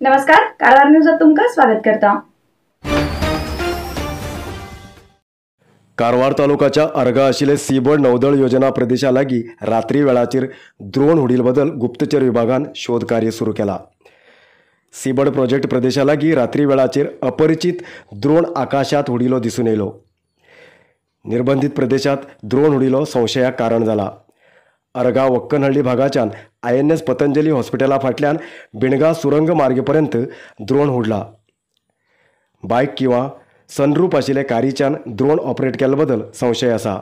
नमस्कार, कारवार न्यूजात तुमकां स्वागत करता। कारवार तालुकाच्या अर्गा आशिल्ले सीबर्ड नौदळ योजना प्रदेशा लागी रात्री वेळाचेर द्रोण हुडील बदल गुप्तचर विभागान शोध कार्य सुरू केला। सीबर्ड प्रोजेक्ट प्रदेशा लागी रात्री वेळाचेर अपरिचित द्रोण आकाशात हुडिलो दिसून येयलो। निर्बंधित प्रदेशात द्रोण हुडिलो संशयाक कारण जाला। अर्गा वक्कनहळ्ळी भागाच्यान INS Patanjali हॉस्पिटला फाटल्यान बिणगा सुरंग मार्गेपर्यंत द्रोण हुडला। बायक किंवा सनरूप आशिल्ले कारीच्यान द्रोण ऑपरेट केल्ले बदल संशय आसा।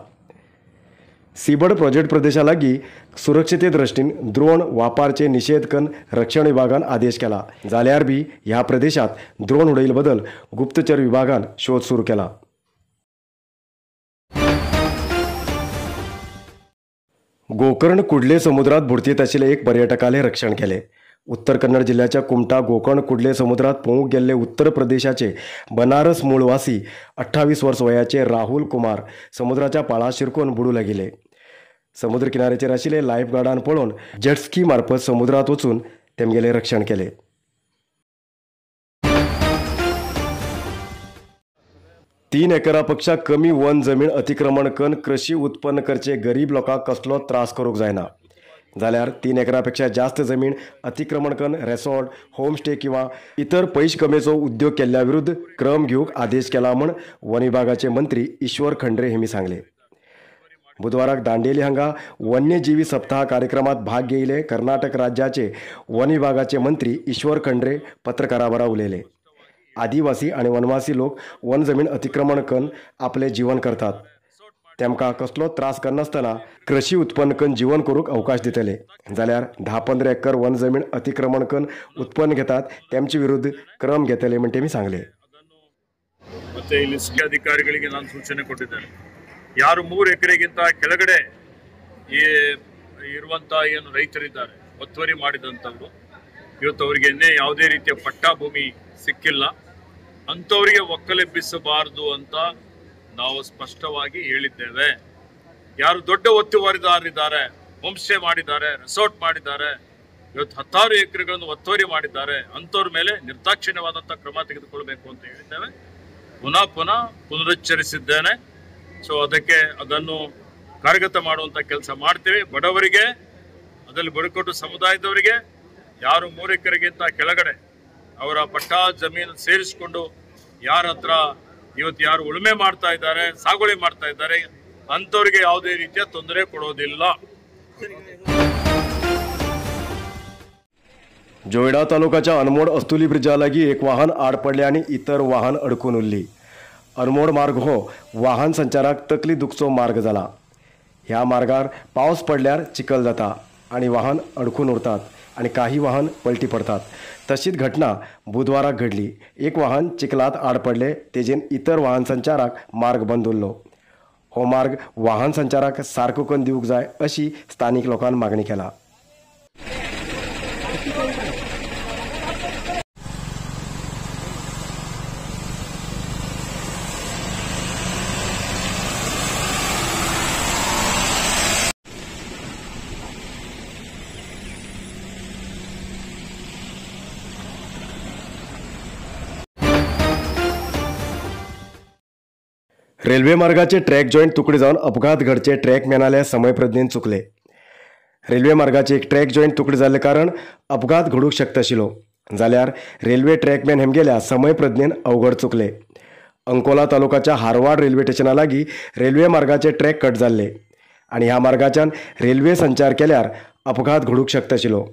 सीबर्ड प्रोजेक्ट प्रदेशा लागी सुरक्षते दृष्टीन द्रोण वापरचे निषेध कन रक्षण विभागान आदेश केला। जाल्यार बी ह्या प्रदेशात द्रोण उडयिल्ले बदल गुप्तचर विभागान शोध सुरू केला। गोकर्ण कुडले समुद्रात बुडतीत आशिल्ले एक पर्यटकाले रक्षण केले। उत्तर कन्नड जिल्ह्याच्या कुमटा गोकर्ण कुडले समुद्रात पोवूंक गेल्ले उत्तर प्रदेशाचे बनारस मूळवासी 28 वर्स वयाचे राहुल कुमार समुद्राच्या पाळा शिरकून बुडू लागिले। समुद्र किनाऱ्याचेर आशिल्ले लायफ गार्डान पळोवन जेटस्की मार्फत समुद्रात वचून तेमगेले रक्षण केले। 3 एकरा पेक्षा कमी वन जमीन अतिक्रमण कन कृषी उत्पन्न करचे गरीब लोकांक कसलो त्रास करूंक जायना। जाल्यार 3 एकरापेक्षा जास्त जमीन अतिक्रमण कन रेसॉर्ट, होमस्टे किंवा इतर पैश कमेचो उद्योग केल्ल्या विरुद्ध क्रम घेवंक आदेश केला म्हूण वन विभागाचे मंत्री ईश्वर खंड्रे हेमी सांगले। बुधवाराक दांडेली हांगा वन्यजीवी सप्ताह कार्यक्रमात भाग घेयले कर्नाटक राज्याचे वन विभागाचे मंत्री ईश्वर खंड्रे पत्रकारां बरोबर उलयले। आदिवासी आणि वनवासी लोक वन जमीन अतिक्रमण कन आपले जीवन करतात, तेमकां कसलो त्रास करनासतना कृषी उत्पन्न कन जीवन करूंक अवकाश दितले। जाल्यार 10-15 एकर वन जमीन अतिक्रमण कन उत्पन्न घेतात तेमचे विरुद्ध क्रम घेतले म्हण तेमी सांगले। ಮತ್ತೆ ಇಲ್ಲಿ ಅಧಿಕಾರಿಗಳಿಗೆ ನಾನು ಸೂಚನೆ ಕೊಟ್ಟಿದ್ದೇನೆ, ಯಾರು 3 ಎಕರೆಗಿಂತ ಕೆಳಗಡೆ ಇರುವಂತ ಏನು ರೈತರಿದ್ದಾರೆ ಒತ್ತುವರಿ ಮಾಡಿದಂತವರು, ಇವತ್ತು ಅವರಿಗೆ ಇನ್ನೇ ಯಾವುದೇ ರೀತಿಯ ಪಟ್ಟಾ ಭೂಮಿ ಸಿಕ್ಕಿಲ್ಲ, ಅಂಥವರಿಗೆ ಒಕ್ಕಲೆಬ್ಬಿಸಬಾರದು ಅಂತ ನಾವು ಸ್ಪಷ್ಟವಾಗಿ ಹೇಳಿದ್ದೇವೆ. ಯಾರು ದೊಡ್ಡ ಒತ್ತುವರಿದಾರರಿದ್ದಾರೆ, ಹೋಮ್ ಸ್ಟೇ ಮಾಡಿದ್ದಾರೆ, ರೆಸಾರ್ಟ್ ಮಾಡಿದ್ದಾರೆ, ಇವತ್ತು 10 ಎಕರೆಗಳನ್ನು ಒತ್ತುವರಿ ಮಾಡಿದ್ದಾರೆ, ಅಂಥವ್ರ ಮೇಲೆ ನಿರ್ದಾಕ್ಷಿಣ್ಯವಾದಂಥ ಕ್ರಮ ತೆಗೆದುಕೊಳ್ಬೇಕು ಅಂತ ಹೇಳಿದ್ದೇವೆ. ಪುನಃ ಪುನಃ ಪುನರುಚ್ಚರಿಸಿದ್ದೇನೆ. ಸೊ ಅದಕ್ಕೆ ಅದನ್ನು ಕಾರ್ಯಗತ ಮಾಡುವಂಥ ಕೆಲಸ ಮಾಡ್ತೀವಿ. ಬಡವರಿಗೆ, ಅದರಲ್ಲಿ ಬುಡಕಟ್ಟು ಸಮುದಾಯದವರಿಗೆ ಯಾರು 3 ಎಕರೆಗಿಂತ ಕೆಳಗಡೆ ಅವರ ಪಟ್ಟಾ ಜಮೀನು ಸೇರಿಸಿಕೊಂಡು ಯಾರ ಹತ್ರ ಇವತ್ತು ಯಾರು ಉಳುಮೆ ಮಾಡ್ತಾ ಇದ್ದಾರೆ, ಸಾಗುವಳಿ ಮಾಡ್ತಾ ಇದ್ದಾರೆ, ಅಂಥವ್ರಿಗೆ ಯಾವುದೇ ರೀತಿಯ ತೊಂದರೆ ಕೊಡೋದಿಲ್ಲ. जोयडा तालुकाच्या अनमोड अस्तुली ब्रिजा लागी एक वाहन आड पडले आनी इतर वाहन अडकून उरली। अनमोड मार्ग हो वाहन संचाराक तकली दुखचो मार्ग जाला। ह्या मार्गार पावस पडल्यार चिखल जाता आनी वाहन अडकून उरतात आनी काही वाहन पलटी पडतात। तशीच घटना बुधवाराक घडली। एक वाहन चिखलात आड पडले, तेजेन इतर वाहन संचाराक मार्ग बंद उरलो। हो मार्ग वाहन संचाराक सारको करून दिवंक जाय अशी स्थानिक लोकांनी मागणी केला। रेल्वे मार्गाचे ट्रॅक जॉईंट तुकडे जावन अपघात घडचे ट्रॅकमॅनाले समयप्रज्ञेन चुकले। रेल्वे मार्गाचे एक ट्रॅक जॉईंट तुकडे जाल्ले कारण अपघात घडूंक शकता आशिल्लो, जाल्यार रेल्वे ट्रॅकमॅन हेमगेल्या समयप्रज्ञेन अवघड चुकले। अंकोला तालुकाच्या हारवाड रेल्वे स्टेशना लागीं रेल्वे मार्गाचे ट्रॅक कट जाल्ले आनी ह्या मार्गाच्यान रेल्वे संचार केल्यार अपघात घडूंक शकता आशिल्लो।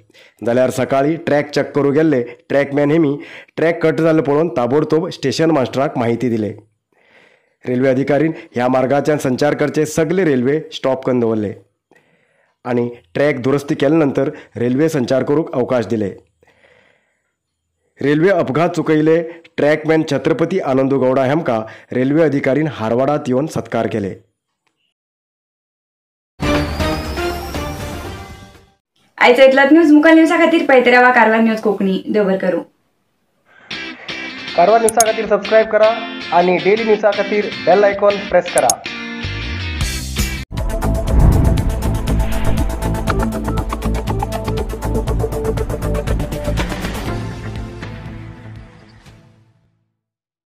जाल्यार सकाळीं ट्रॅक चॅक करूंक गेल्ले ट्रॅकमॅन हेमी ट्रॅक कट जाल्ले पळोवन ताबडतोब स्टेशन मास्टराक माहिती दिले। रेल्वे अधिकारीन ह्या मार्गाच्यान संचार करचे सगळे रेल्वे स्टॉप करून दवरले आनी ट्रॅक दुरुस्ती केले नंतर रेल्वे संचार करूंक अवकाश दिले। रेल्वे अपघात चुकयले ट्रॅकमॅन छत्रपती आनंदू गौडा हेमका रेल्वे अधिकारीन हारवाडात येवन सत्कार केले। आयचो इतलोच न्यूज मुखार न्यूजा खातीर पळयत रावा कारवार न्यूज कोंकणी. देव बरें करूं. कारवार न्यूजा खातीर सबस्क्रायब करा आणि डेली न्यूजा खातीर बेल आयकॉन प्रेस करा.